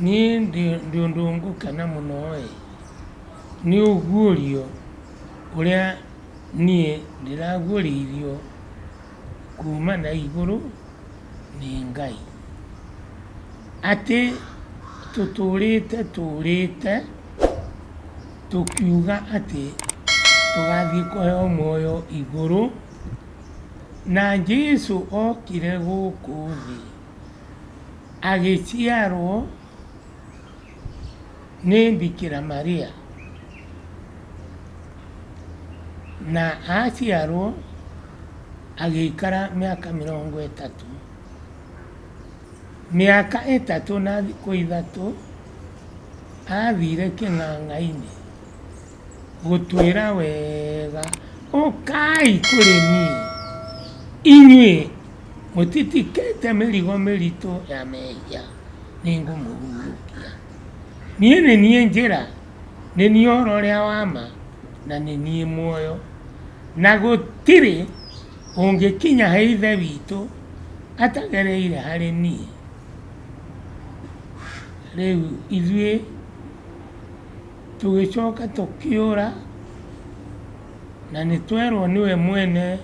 Niĩ ndĩ ũndũ ngũkena mũno ĩ, nĩ ũguũrio ũrĩa niĩ ndĩraguũrĩirio kuuma na igũrũ nĩ Ngai. Atĩ tũtũũrĩte tũũrĩte tũkiuga atĩ tũgathiĩ kũheo muoyo igũrũ, na Jesu okire gũkũ thĩ agĩciarwo nĩ Bikira Maria, na aciarwo agĩikara mĩaka 30. Mĩaka 3 na thikũ 3 athire kĩng'ang'a-inĩ gũtwĩra wega, ũkai kũrĩ niĩ inyuĩ mũtitikĩte mĩrigo mĩritũ ya mehia, nĩngũmũhurũkia. Niĩ nĩ niĩ njĩra, nĩ niĩ ũhoro ũrĩa wa ma, na nĩ niĩ muoyo. Na gũtirĩ ũngĩkinya he Ithe witũ atagereire harĩ niĩ. Rĩu ithuĩ tũgĩcoka tũkĩũra, na nĩ twerwo nĩwe mwene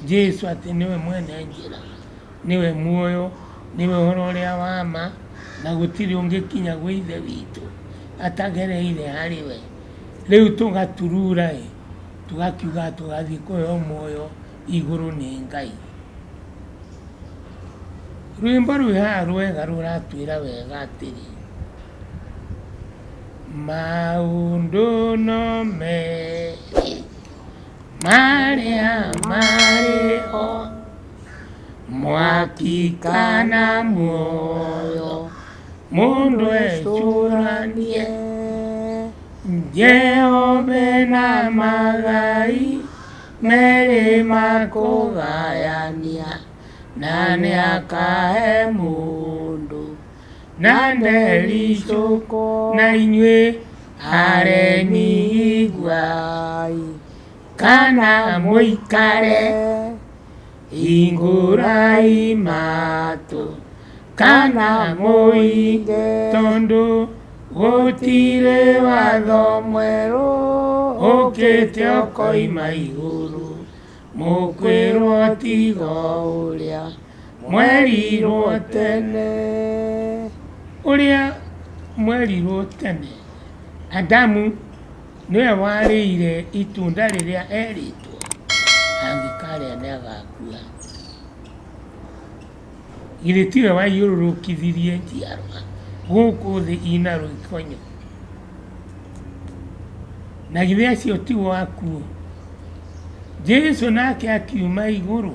Jesu atĩ nĩwe mwene njĩra, nĩwe muoyo, nĩwe ũhoro ũrĩa wa ma, na gũtirĩ ũngĩkinya gwĩ Ithe witũ atagereire harĩ we. Rĩu tũgaturura ĩ, tũgakiuga tũgathiĩ kũheo muoyo igũrũ nĩ Ngai. Rwĩmbo rwĩ haha rwega rũratwĩra wega atĩrĩ, maũndũ no merĩ marĩa marĩ ho, mwaki kana muoyo, mũndũ ecũranie. Jehova na magai merĩ makũgayania, na nĩakahe mũndũ na ndericũkwo. Na inyuĩ aremi iguai, kana mũikare, hingũrai matũ, kana mũige, tondũ gũtirĩ watho mwerũ ũkĩte ũkoima igũrũ, mũkwĩrwo tiga ũrĩa mwerirwo tene. Ũrĩa mwerirwo tene, Adamu nĩwe warĩire itunda rĩrĩa erĩtwo angĩkarĩa nĩagakua. Githĩ tiwe waiyũrũrũkithirie njiarwa gũkũ thĩ ina rũikonyo? Na githĩ acio tio akuũ? Jesu nake akiuma igũrũ,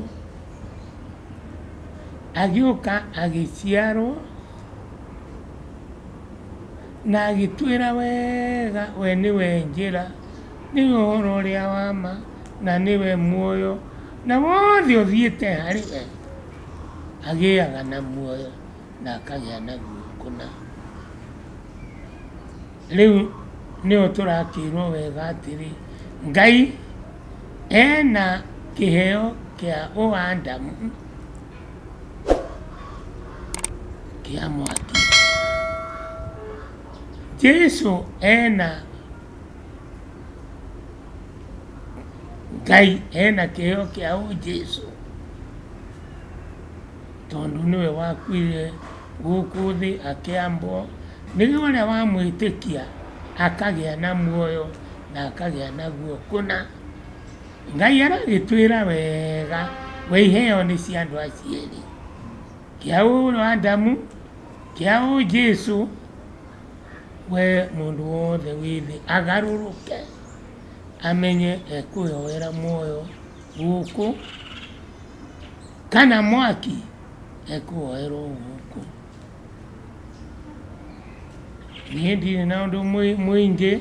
agĩũka agĩciarwo na agĩtwĩra wega we nĩwe njĩra, nĩwe ũhoro ũrĩa wa ma, na nĩwe muoyo, na wothe ũthiĩte harĩ we agĩaga na muoyo na akagĩa naguo kũna. Rĩu nĩho tũrakĩrwo wega atĩrĩ, Ngai ena kĩheo kĩa ũandamu kĩa mwaki. Jesu ena Ngai ena kĩheo kĩa ũJesu tondũ nĩwe wakuire gũkũ thĩ akĩambwo, nĩguo ũrĩa wamwĩtĩkia akagĩa na muoyo na akagĩa naguo kũna. Ngai aragĩtwĩra wega we iheo nĩ cia andũ acio erĩ, kĩa ũ Adamu, kĩa ũ Jesu, we mũndũ wothe wĩ thĩ agarũrũke amenye ekwĩhoera muoyo gũkũ kana mwaki ekũhoerwo gũkũ. Niĩ ndirĩ na ũndũ mũingĩ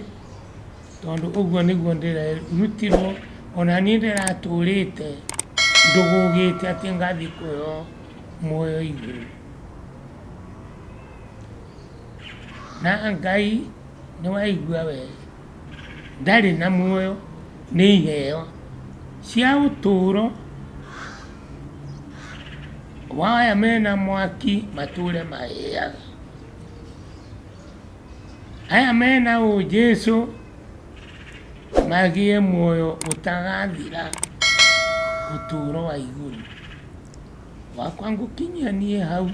tondũ ũguo nĩguo ndĩrerutirwo, ona niĩ ndĩratũrĩte ndũgũgĩte atĩ ngathiĩ kũheo muoyo igũrũ. Na Ngai nĩwaigua we ndarĩ na muoyo nĩ iheo cia ũtũũro wa aya mena mwaki matũre mahĩaga. Aya mena ũ Jesu magĩe muoyo ũtagathira, ũtũũro wa igũrũ. Wakwa ngũkinyia niĩ hau.